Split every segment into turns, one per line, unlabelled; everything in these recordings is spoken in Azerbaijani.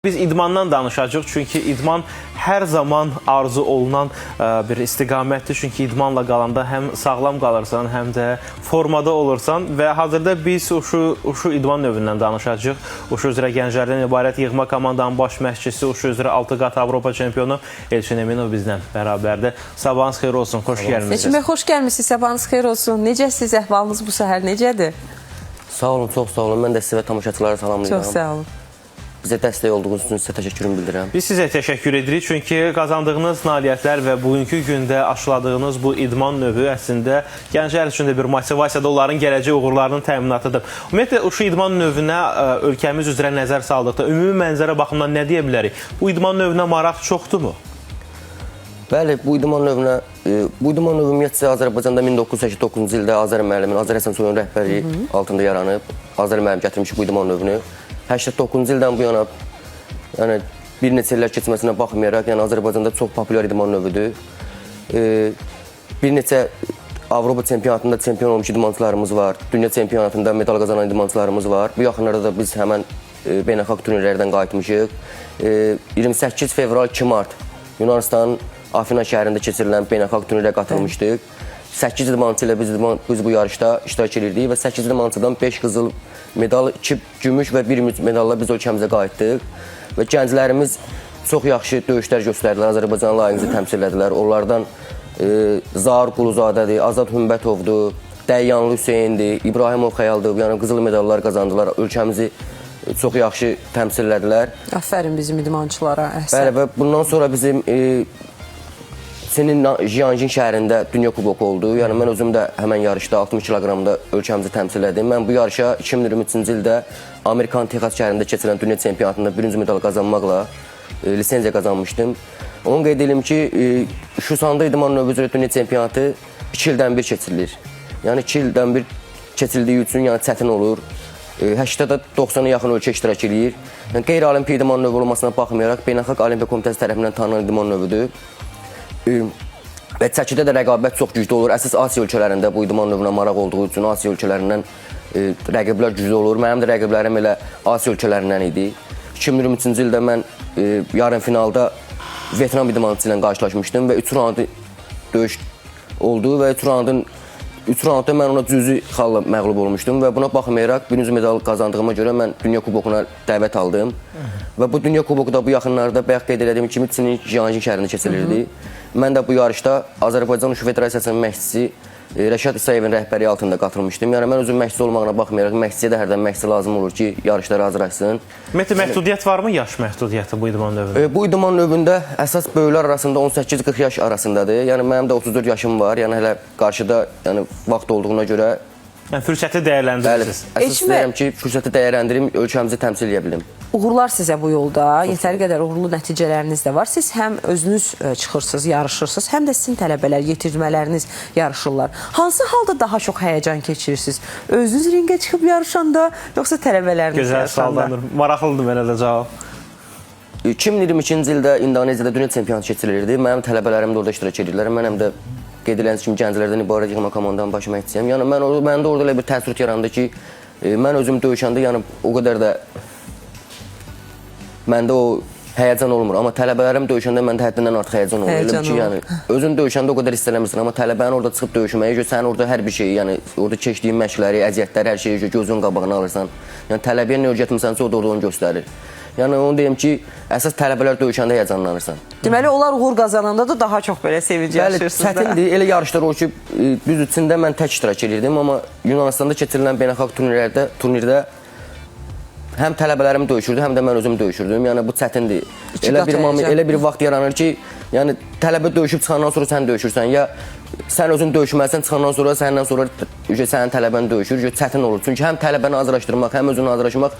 Biz idmandan danışacağıq, çünki idman hər zaman arzu olunan bir istiqamətdir. Çünki idmanla qalanda həm sağlam qalırsan, həm də formada olursan və hazırda biz uşu idman növündən danışacağıq. Uşu üzrə gənclərdən ibarət yığma komandanın baş məşqçisi, uşu üzrə 6 qat Avropa çempionu Elçin Eminov bizlə bərabərdir. Sabahınız xeyir olsun, xoş gəlmisiniz.
Elçin bəy, xoş gəlmisiniz. Sabahınız xeyir olsun. Necəsiz? Əhvalınız bu səhər necədir?
Sağ olun, çox sağ olun. Mən də sizə və tamaşaçılara salamlayıram.
Çox sağ olun.
Bizə dəstək olduğunuz üçün sizə təşəkkürümü bildirirəm.
Biz sizə təşəkkür edirik, çünki qazandığınız nailiyyətlər və bugünkü gündə aşıladığınız bu idman növü əslində gənclər üçün də bir motivasiyadır, onların gələcək uğurlarının təminatıdır. Ümumiyyətlə, uşu idman növünə ölkəmiz üzrə nəzər saldıqda ümumi mənzərə baxımından nə deyə bilərik? Bu idman növünə maraq çoxdurmu?
Bəli, bu idman növünə, bu idman növü ümumiyyətcə Azərbaycanda 1989-cu ildə Azər müəllimin, Azər Həsənsoyun rəhbərliyi altında yaranıb. Azər müəllim gətirmiş bu idman növünü. 89-cu ildən bu yana, yəni bir neçə illər keçməsinə baxmayaraq, yəni Azərbaycanda çox populyar idman növüdür. Bir neçə Avropa çempionatında çempion olmuş idmançılarımız var. Dünya çempionatında medal qazanan idmançılarımız var. Bu yaxınlarda da biz həmən beynəlxalq turnirlərdən qayıtmışıq. 28 fevral 2 mart Yunanistanın Afina şəhərində keçirilən beynəlxalq turnirə qatılmışdıq. 8 idmançı ilə biz bu yarışda iştirak edirdik və 8 idmançıdan 5 qızıl medal, 2 gümüş və 1 medalla biz ölkəmizə qayıtdıq. Və gənclərimiz çox yaxşı döyüşlər göstərdilər, Azərbaycanın layiqincə təmsil elədilər. Onlardan Zahar Quluzadədir, Azad Hümbətovdur, Dəyyanlı Hüseyndir, İbrahimov Xəyaldır. Yəni qızıl medallar qazandılar, ölkəmizi çox yaxşı təmsil elədilər.
Aferin bizim idmançılara. Əhsən.
Bəli, və bundan sonra bizim Çinin Jianjin şəhərində Dünya Kuboku oldu. Yəni mən özüm də həmən yarışda 60 kiloqramda ölkəmizi təmsil elədim. Mən bu yarışa 2023-cü ildə Amerikan Texas şəhərində keçirilən Dünya çempionatında bürünc medal qazanmaqla lisenziya qazanmışdım. Onu qeyd edim ki, Şusanda idman növü üzrə Dünya çempionatı 2 ildən bir keçirilir. Yəni 2 ildən bir keçirildiyi üçün yəni çətin olur. 80-90-a yaxın ölkə iştirak eləyir. Yəni, qeyri-olimpiya idman növü olmasına baxmayaraq, Beynəlxalq Olimpiya Komitəsi tərəfindən tanınan idman növüdür. Və çəkidə də rəqabət çox güclü olur. Əsas Asiya ölkələrində bu idman növünə maraq olduğu üçün Asiya ölkələrindən rəqiblər güclü olur. Mənim də rəqiblərim elə Asiya ölkələrindən idi. 2023-cü ildə mən yarım finalda Vyetnam idmançısı ilə qarşılaşmışdım və 3 raund döyüş oldu və 3 raundda mən ona cüzi xalla məğlub olmuşdum və buna baxmayaraq bürünc medal qazandığıma görə mən Dünya Kubokuna dəvət aldım. Və bu Dünya Kuboku da bu yaxınlarda bayaq qeyd elədiyim kimi Çinin Jianjin şəhərində keçirilirdi. Mən də bu yarışda Azərbaycan Uşu Federasiyasının məşqçisi Rəşad İsayevin rəhbərliyi altında qatılmışdım. Yəni mən özüm məşqçi olmağına baxmayaraq məşqçiyə də hərdən məşqçi lazım olur ki, yarışlara hazırlaşsın.
Ümumiyyətlə, məhdudiyyət varmı, yaş məhdudiyyəti bu idman növündə?
Bu idman növündə əsas böyüklər arasında 18-40 yaş arasındadır. Yəni mənim də 34 yaşım var. Yəni hələ qarşıda yəni vaxt olduğuna görə
Yəni fürsəti dəyərləndirirsiniz.
Bəli, əsas istəyirəm ki, fürsəti dəyərləndirim, ölkəmizi təmsil edə bilim.
Uğurlar sizə bu yolda. Yetəri qədər uğurlu nəticələriniz də var. Siz həm özünüz çıxırsınız, yarışırsınız, həm də sizin tələbələr, yetirmələriniz yarışırlar. Hansı halda daha çox həyəcan keçirirsiniz? Özünüz ringə çıxıb yarışanda, yoxsa tələbələriniz
Gözəl
yarışanda?
sualdandır. Maraqlıdır mənə də cavab.
2022-ci ildə İndoneziyada dünya çempionatı keçirilirdi. Mənim tələbələrim də orada iştirak edirlər. Mən həm də qeyd edilən kimi gənclərdən ibarət yığma komandanın baş məşqçisiyəm. Yəni məndə orada elə bir təəssürat yarandı ki, mən özüm döyüşəndə yəni o qədər də məndə o həyəcan olmur. Amma tələbələrim döyüşəndə məndə həddindən artıq həyəcan olur. Elə ki, yəni özün döyüşəndə o qədər hiss eləmirsən, amma tələbənin orada çıxıb döyüşməyə görə sən orada hər bir şeyi, yəni orada keçdiyin məşqləri, əziyyətləri, hər şeyi gözünün qabağına alırsan. Yəni tələbəyə nə öyrətmisənsə o da orada onu göstərir. Yəni onu deyim ki, əsas tələbələr döyüşəndə həyəcanlanırsan.
Deməli, onlar uğur qazananda da daha çox belə sevinci yaşayırsınız.
Bəli, çətindir. Elə yarışlar o ki, düz içində mən tək iştirak edirdim, amma Yunanistanda keçirilən beynəlxalq turnirdə həm tələbələrim döyüşürdü, həm də mən özüm döyüşürdüm. Yəni bu çətindir. Elə bir vaxt yaranır ki, yəni tələbə döyüşüb çıxandan sonra sən döyüşürsən, ya sən özün döyüşməlisən, çıxandan sonra səndən sonra sənin tələbən döyüşür, çətin olur. Çünki həm tələbəni hazırlaşdırmaq, həm özünü hazırlaşmaq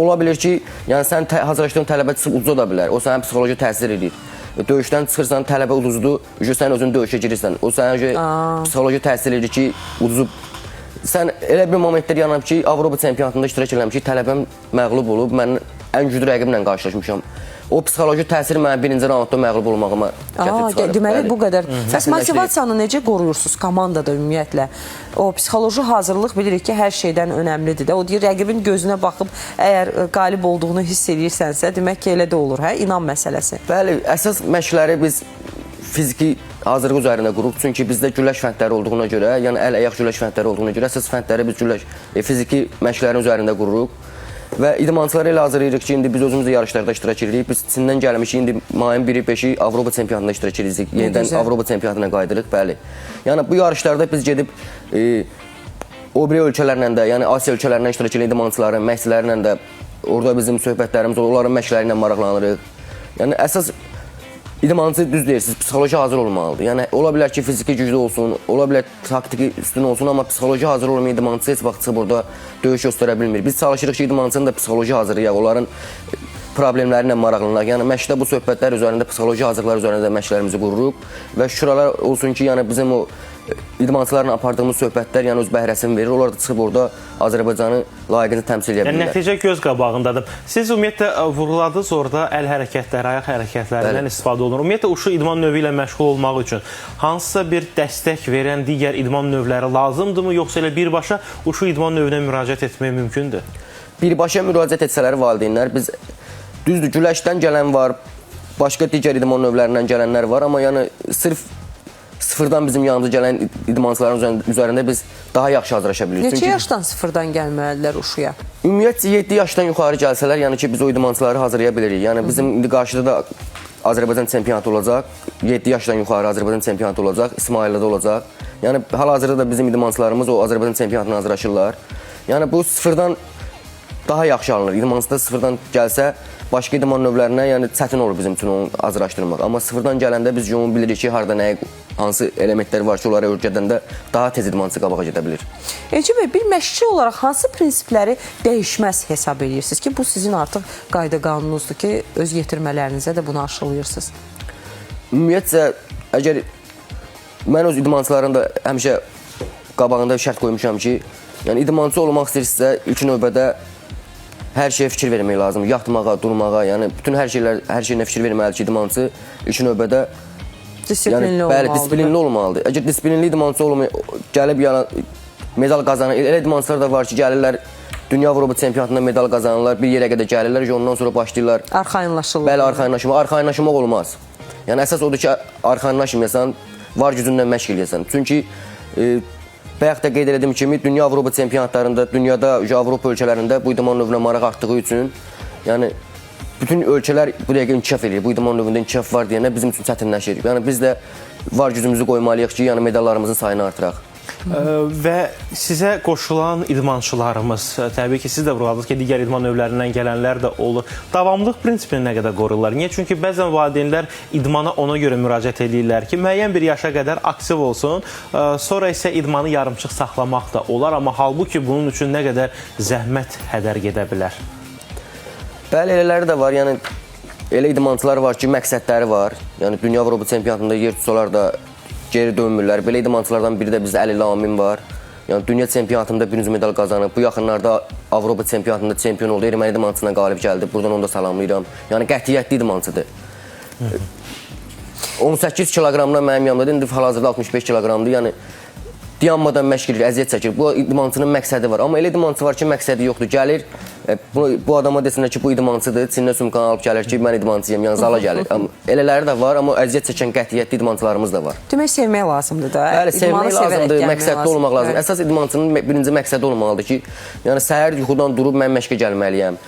ola bilir ki, yəni sən hazırlaşdığın tələbə çıxıb uduza da bilər. O sənə psixoloji təsir edir. Döyüşdən çıxırsan, tələbə uduzdu, sən özün döyüşə girirsən. O sənə psixoloji təsir edir ki, uduzub. Sən elə bir momentlər yaranıb ki, Avropa çempionatında iştirak eləmişik, tələbəm məğlub olub, mən ən güclü rəqiblə qarşılaşmışam. O psixoloji təsir mənə birinci raundda məğlub olmağıma gətirib çıxarıb.
Deməli
Bəli.
bu qədər. Bəs motivasiyanı necə qoruyursunuz komandada ümumiyyətlə? O psixoloji hazırlıq bilirik ki, hər şeydən önəmlidir də. O deyir, rəqibin gözünə baxıb əgər qalib olduğunu hiss edirsənsə, demək ki, elə də olur, hə? İnam məsələsi.
Bəli, əsas məşqləri biz fiziki hazırlıq üzərində qururuq. Çünki bizdə güləş fəndləri olduğuna görə, yəni əl-ayaq güləş fəndləri olduğuna görə əsas fəndləri biz güləş fiziki məşqlərin üzərində qururuq. Və idmançıları elə hazırlayırıq ki, indi biz özümüz də yarışlarda iştirak edirik. Biz Çindən gəlmişik, indi mayın 1-i 5-i Avropa çempionatında iştirak edirik. Yenidən Avropa çempionatına qayıdırıq, bəli. Yəni bu yarışlarda biz gedib o biri ölkələrlə də, yəni Asiya ölkələrindən iştirak edən idmançıların, məşqçilərlə də orada bizim söhbətlərimiz olur, onların məşqləri ilə maraqlanırıq. Yəni əsas idmançı düz deyirsiniz, psixoloji hazır olmalıdır. Yəni ola bilər ki, fiziki güclü olsun, ola bilər taktiki üstün olsun, amma psixoloji hazır olmayan idmançı heç vaxt çıxıb orada döyüş göstərə bilmir. Biz çalışırıq ki, idmançının da psixoloji hazırlayaq, onların problemləri ilə maraqlanaq. Yəni məşqdə bu söhbətlər üzərində, psixoloji hazırlıqlar üzərində məşqlərimizi qururuq və şükürlər olsun ki, yəni bizim o idmançılarla apardığımız söhbətlər yəni öz bəhrəsini verir. Onlar da çıxıb orada Azərbaycanı layiqincə təmsil edə
Yəni
bilirlər.
nəticə göz qabağındadır. Siz ümumiyyətlə vurğuladınız orada əl hərəkətləri, ayaq hərəkətlərindən istifadə olunur. Ümumiyyətlə uşu idman növü ilə məşğul olmaq üçün hansısa bir dəstək verən digər idman növləri lazımdırmı, yoxsa elə birbaşa uşu idman növünə müraciət etmək mümkündür?
Birbaşa müraciət etsələr valideynlər, biz düzdür, güləşdən gələn var, başqa digər idman növlərindən gələnlər var, amma yəni sırf sıfırdan bizim yanımıza gələn idmançıların üzərində biz daha yaxşı hazırlaşa bilirik.
Neçə yaşdan sıfırdan gəlməlidirlər uşuya?
Ümumiyyətcə 7 yaşdan yuxarı gəlsələr, yəni ki biz o idmançıları hazırlaya bilirik. Yəni bizim indi qarşıda da Azərbaycan çempionatı olacaq. 7 yaşdan yuxarı Azərbaycan çempionatı olacaq, İsmayıllıda olacaq. Yəni hal-hazırda da bizim idmançılarımız o Azərbaycan çempionatına hazırlaşırlar. Yəni bu sıfırdan daha yaxşı alınır. İdmançı da sıfırdan gəlsə, başqa idman növlərinə yəni çətin olur bizim üçün onu hazırlaşdırmaq. Amma sıfırdan gələndə biz onu bilirik ki, harda nəyə, hansı elementlər var ki, onları öyrədəndə daha tez idmançı qabağa gedə bilir.
Elçin bəy, bir məşqçi olaraq hansı prinsipləri dəyişməz hesab edirsiniz ki, bu sizin artıq qayda qanununuzdur ki, öz yetirmələrinizə də bunu aşılayırsınız?
Ümumiyyətcə, əgər mən öz idmançıların da həmişə qabağında şərt qoymuşam ki, yəni idmançı olmaq istəyirsinizsə, ilk növbədə hər şeyə fikir vermək lazımdır. Yatmağa, durmağa, yəni bütün hər şeylər, hər şeyinə fikir verməlidir ki, idmançı ilk növbədə
disiplinli
yəni,
olmalıdır.
Bəli, disiplinli olmalıdır. Əgər disiplinli idmançı olmayıb, gəlib yəni medal qazanır. Elə idmançılar da var ki, gəlirlər Dünya Avropa çempionatında medal qazanırlar, bir yerə qədər gəlirlər, ondan sonra başlayırlar.
Arxayınlaşırlar.
Bəli, arxayınlaşmaq. Arxayınlaşmaq olmaz. Yəni əsas odur ki, arxayınlaşmayasan, var gücündən məşq eləyəsən. Çünki bayaq da qeyd elədiyim kimi, Dünya Avropa çempionatlarında, dünyada, Avropa ölkələrində bu idman növünə maraq artdığı üçün, yəni bütün ölkələr bu dəqiqə inkişaf eləyir. Bu idman növündə inkişaf var deyəndə bizim üçün çətinləşir. Yəni biz də var gücümüzü qoymalıyıq ki, yəni medallarımızın sayını artıraq.
Və sizə qoşulan idmançılarımız, təbii ki, siz də vurğuladınız ki, digər idman növlərindən gələnlər də olur. Davamlılıq prinsipini nə qədər qoruyurlar? Niyə? Çünki bəzən valideynlər idmana ona görə müraciət edirlər ki, müəyyən bir yaşa qədər aktiv olsun, sonra isə idmanı yarımçıq saxlamaq da olar, amma halbuki bunun üçün nə qədər zəhmət hədər gedə bilər?
Bəli, elələri də var. Yəni elə idmançılar var ki, məqsədləri var. Yəni Dünya Avropa çempionatında yer tutsalar da geri dönmürlər. Belə idmançılardan biri də bizdə Əli Lamin var. Yəni dünya çempionatında bürünc medal qazanıb. Bu yaxınlarda Avropa çempionatında çempion oldu. Erməni idmançısına qalib gəldi. Buradan onu da salamlayıram. Yəni qətiyyətli idmançıdır. 18 kiloqramdan mənim yanımdadır. İndi hal-hazırda 65 kiloqramdır. Yəni dayanmadan məşq edir, əziyyət çəkir. Bu idmançının məqsədi var. Amma elə idmançı var ki, məqsədi yoxdur. Gəlir, bu adama desinlər ki, bu idmançıdır. Çindən sumkanı alıb gəlir ki, mən idmançıyam, yəni zala gəlir. Amma elələri də var, amma əziyyət çəkən qətiyyətli idmançılarımız da var.
Demək, sevmək lazımdır da.
Bəli, sevmək lazımdır, məqsədli olmaq lazımdır. Əsas idmançının birinci məqsədi olmalıdır ki, yəni səhər yuxudan durub mən məşqə gəlməliyəm.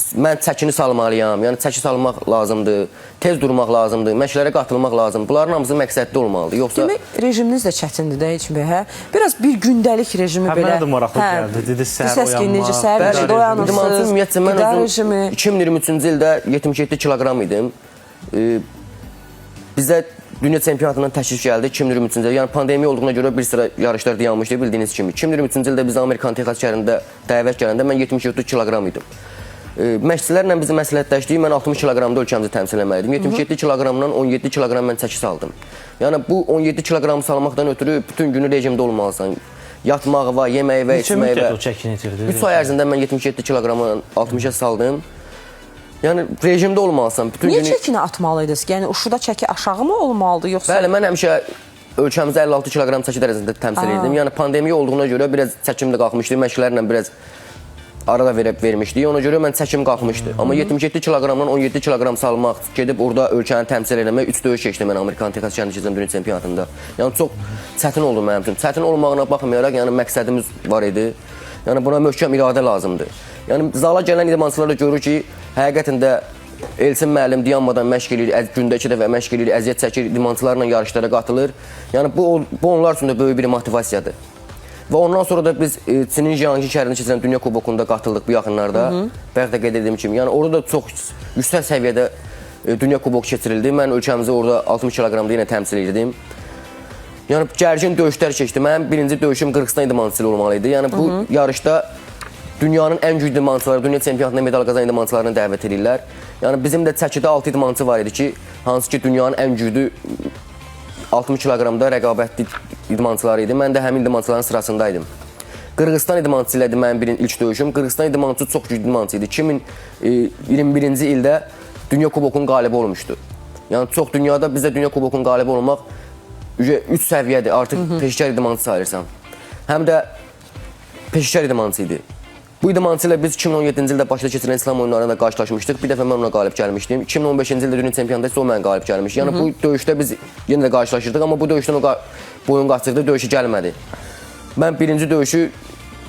Mən çəkini salmalıyam, yəni çəki salmaq lazımdır, tez durmaq lazımdır, məşqlərə qatılmaq lazımdır. Bunların hamısı məqsədli olmalıdır. Yoxsa
demək, rejiminiz də çətindir də heç bir, hə? Biraz bir gündəlik rejimi belə.
Mənə də maraqlı gəldi. Dedi səhər oyanmaq.
Necə səhər necə oyanırsınız?
Ümumiyyətcə mən özüm 2023-cü ildə 77 kiloqram idim. Bizə dünya çempionatından təklif gəldi 2023-cü ildə. Yəni pandemiya olduğuna görə bir sıra yarışlar dayanmışdı bildiyiniz kimi. 2023-cü ildə bizə Amerikan Texas şəhərində dəvət gələndə mən 77 kiloqram idim. Məşqçilərlə bizi məsləhətləşdik, mən 60 kiloqramda ölkəmizi təmsil etməliydim. 77 kiloqramdan 17 kiloqram mən çəki saldım. Yəni bu 17 kiloqramı salmaqdan ötürü bütün günü rejimdə olmalısan. Yatmağı var, yeməyi və içməyi
və. Neçə müddət o çəkini itirdiniz?
3 ay ərzində mən 77 kiloqramı 60-a saldım. Yəni rejimdə olmalısan. Bütün
Niyə
günü
çəkini atmalıydınız? Yəni Uşuda çəki aşağı mı olmalıdır yoxsa?
Bəli, mən həmişə ölkəmizə 56 kiloqram çəki dərəcəsində təmsil edirdim. Yəni pandemiya olduğuna görə biraz çəkim də qalxmışdı, məşqlərlə biraz ara da vermişdik. Ona görə mən çəkim qalxmışdı. Amma 77 kiloqramdan 17 kiloqram salmaq, gedib orada ölkəni təmsil eləmək 3 döyüş keçdim mən Amerikan Texas kəndi keçən dünya çempionatında. Yəni çox çətin oldu mənim üçün. Çətin olmağına baxmayaraq, yəni məqsədimiz var idi. Yəni buna möhkəm iradə lazımdır. Yəni zala gələn idmançılar da görür ki, həqiqətən də Elçin müəllim dayanmadan məşq eləyir, gündə 2 dəfə məşq eləyir, əziyyət çəkir, idmançılarla yarışlara qatılır. Yəni bu onlar üçün də böyük bir motivasiyadır. Və ondan sonra da biz Çinin Jiangxi şəhərində keçirilən Dünya Kubokunda qatıldıq bu yaxınlarda. Bayaq da qeyd etdiyim kimi, yəni orada da çox yüksək səviyyədə Dünya Kuboku keçirildi. Mən ölkəmizi orada 60 kiloqramda yenə təmsil edirdim. Yəni gərgin döyüşlər keçdi. Mənim birinci döyüşüm Qırğızistan idmançısı ilə olmalı idi. Yəni bu yarışda dünyanın ən güclü idmançıları, dünya çempionatında medal qazanan idmançılarını dəvət edirlər. Yəni bizim də çəkidə 6 idmançı var idi ki, hansı ki dünyanın ən güclü 60 kiloqramda rəqabətli idmançıları idi. Mən də həmin idmançıların sırasındaydım. Qırğızistan idmançısı ilə idi mənim ilk döyüşüm. Qırğızistan idmançısı çox güclü idmançı idi. 2021-ci ildə Dünya Kubokunun qalibi olmuşdu. Yəni çox dünyada bizdə Dünya Kubokunun qalibi olmaq 3 səviyyədir. Artıq peşəkar idmançı sayılırsan. Həm də peşəkar idmançı idi. Bu idmançı ilə biz 2017-ci ildə Bakıda keçirilən İslam oyunlarında qarşılaşmışdıq. Bir dəfə mən ona qalib gəlmişdim. 2015-ci ildə dünya çempionatında isə o mənə qalib gəlmişdi. Yəni bu döyüşdə biz yenə də qarşılaşırdıq, amma bu döyüşdən o boyun qaçırdı, döyüşə gəlmədi. Mən birinci döyüşü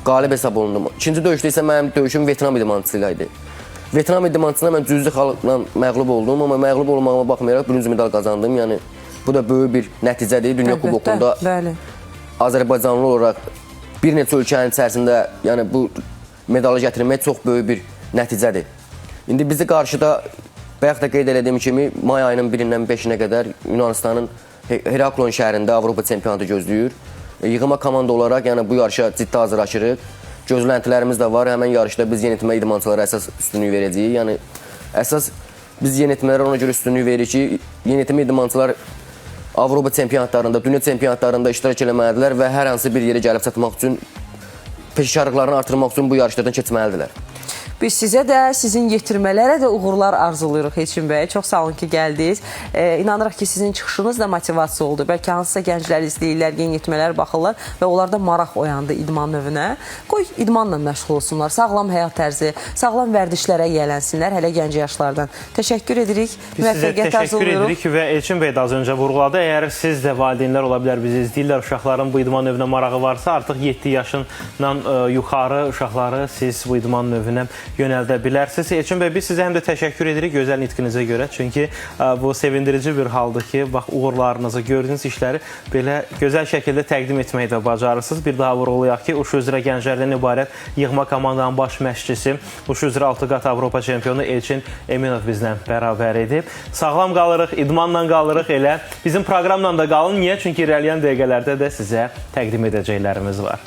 qalib hesab olundum. İkinci döyüşdə isə mənim döyüşüm Vyetnam idmançısı ilə idi. Vyetnam idmançısına mən cüzi xalla məğlub oldum, amma məğlub olmağıma baxmayaraq bürünc medal qazandım. Yəni bu da böyük bir nəticədir. Dünya Kubokunda
bəli.
Azərbaycanlı olaraq bir neçə ölkənin içərisində, yəni bu medalı gətirmək çox böyük bir nəticədir. İndi bizi qarşıda bayaq da qeyd elədiyim kimi may ayının 1-dən 5-inə qədər Yunanistanın Heraklon şəhərində Avropa çempionatı gözləyir. Yığma komanda olaraq yəni bu yarışa ciddi hazırlaşırıq. Gözləntilərimiz də var. Həmən yarışda biz yeniyetmə idmançılara əsas üstünlük verəcəyik. Yəni əsas biz yeniyetmələrə ona görə üstünlük veririk ki, yeniyetmə idmançılar Avropa çempionatlarında, dünya çempionatlarında iştirak eləməlidirlər və hər hansı bir yerə gəlib çatmaq üçün peşəkarlıqlarını artırmaq üçün bu yarışlardan keçməlidirlər.
Biz sizə də, sizin yetirmələrə də uğurlar arzulayırıq Elçin bəy. Çox sağ olun ki, gəldiniz. İnanırıq ki, sizin çıxışınız da motivasiya oldu. Bəlkə hansısa gənclər izləyirlər, yeniyetmələr baxırlar və onlarda maraq oyandı idman növünə. Qoy idmanla məşğul olsunlar, sağlam həyat tərzi, sağlam vərdişlərə yiyələnsinlər hələ gənc yaşlardan. Təşəkkür edirik.
Biz sizə təşəkkür edirik və Elçin bəy də az öncə vurğuladı. Əgər siz də valideynlər ola bilər, bizi izləyirlər, uşaqların bu idman növünə marağı varsa, artıq 7 yaşından yuxarı uşaqları siz bu idman növünə yönəldə bilərsiniz. Elçin bəy, biz sizə həm də təşəkkür edirik gözəl nitqinizə görə. Çünki bu sevindirici bir haldır ki, bax uğurlarınızı, gördüyünüz işləri belə gözəl şəkildə təqdim etməyi də bacarırsınız. Bir daha vurğulayaq ki, Uşu üzrə gənclərdən ibarət yığma komandanın baş məşqçisi, Uşu üzrə 6 qat Avropa çempionu Elçin Eminov bizlə bərabər idi. Sağlam qalırıq, idmanla qalırıq elə. Bizim proqramla da qalın. Niyə? Çünki irəliləyən dəqiqələrdə də sizə təqdim edəcəklərimiz var.